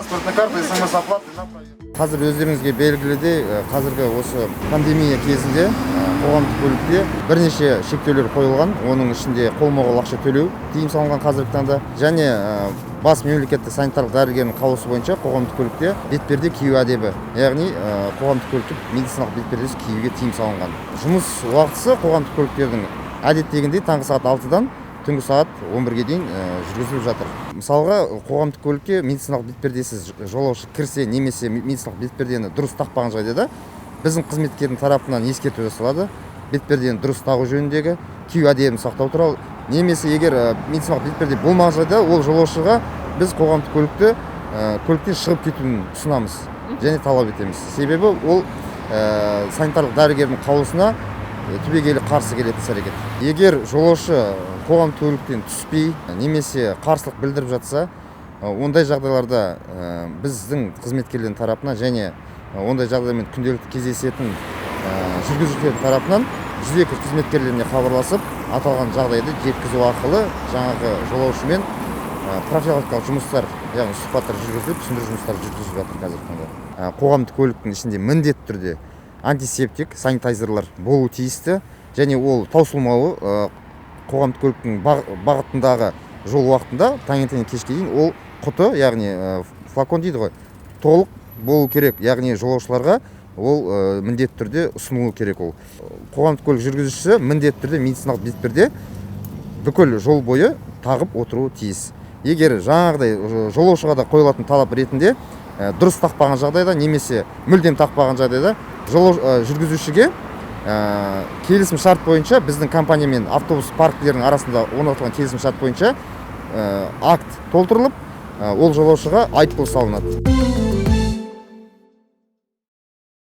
Паспортной карты, смс-оплаты на проезд. Қазір өздеріңізге белгілідей, қазіргі осы пандемия кезінде қоғамдық көлікте бірнеше шектеулер қойылған. Оның ішінде қолма-қол ақша төлеу тыйым салынған қазіргі таңда және бас мемлекеттік санитарлық дәрігерінің қаулысы бойынша қоғамдық көлікте бетперде кию әдебі, яғни қоғамдық көлікте медициналық бетпердесіз киюге тыйым салынған. Жұмыс уақытысы қоғамдық көліктердің әдеттегіндей таңғы сағат 6-дан түнгі сағат 11-ге дейін жүргізіліп жатыр. Мысалға, қоғамдық көлікке медициналық бетпердесіз жолаушы кірсе немесе медициналық бетпердені дұрыс тақпаған жағдайда, біздің қызметкердің тарапынан ескерту жасалады бетпердені дұрыс тағу жөніндегі, кию әдебін сақтау туралы. Немесе егер медициналық бетперде болмаған жағдайда, ол жолаушыға біз қоғамдық көліктен шығып кетуін ұсынамыз және талап етеміз. Себебі ол санитарлық дәрігердің қаулысына түбегейлі қарсы келетін іс әрекет. Егер жолаушы қоғамдық көліктен түспей немесе қарсылық білдіріп жатса, ондай жағдайларда біздің қызметкерлердің тарапынан және ондай жағдаймен күнделікті кездесетін жүргізушілердің тарапынан 102 қызметкерлеріне хабарласып, аталған жағдайды жеткізу арқылы жаңағы жолаушымен профилактикалық жұмыстар, яғни сұхбаттар жүргізіліп, түсіндіру жұмыстары жүргізіліп жатыр қазіргі таңда. Қоғамдық көліктің ішінде міндетті түрде антисептик, санитайзерлар болуы тиісті және ол таусылмауы, қоғамдық көліктің бағытындағы жол уақытында таңертеңнен кешке дейін ол құты, яғни флакон дейді ғой, толық болу керек. Яғни жолаушыларға ол міндетті түрде ұсынылуы керек. Ол қоғамдық көлік жүргізушісі міндетті түрде медициналық бетперде бүкіл жол бойы тағып отыруы тиіс. Егер жаңағыдай жолаушыға да қойылатын талап ретінде дұрыс тақпаған жағдайда немесе мүлдем тақпаған жағдайда, жүргізушіге келісім шарт бойынша, біздің компания мен автобус паркілерінің арасында орнатылған келісім шарт бойынша акт толтырылып, ол жолаушыға айыппұл салынады.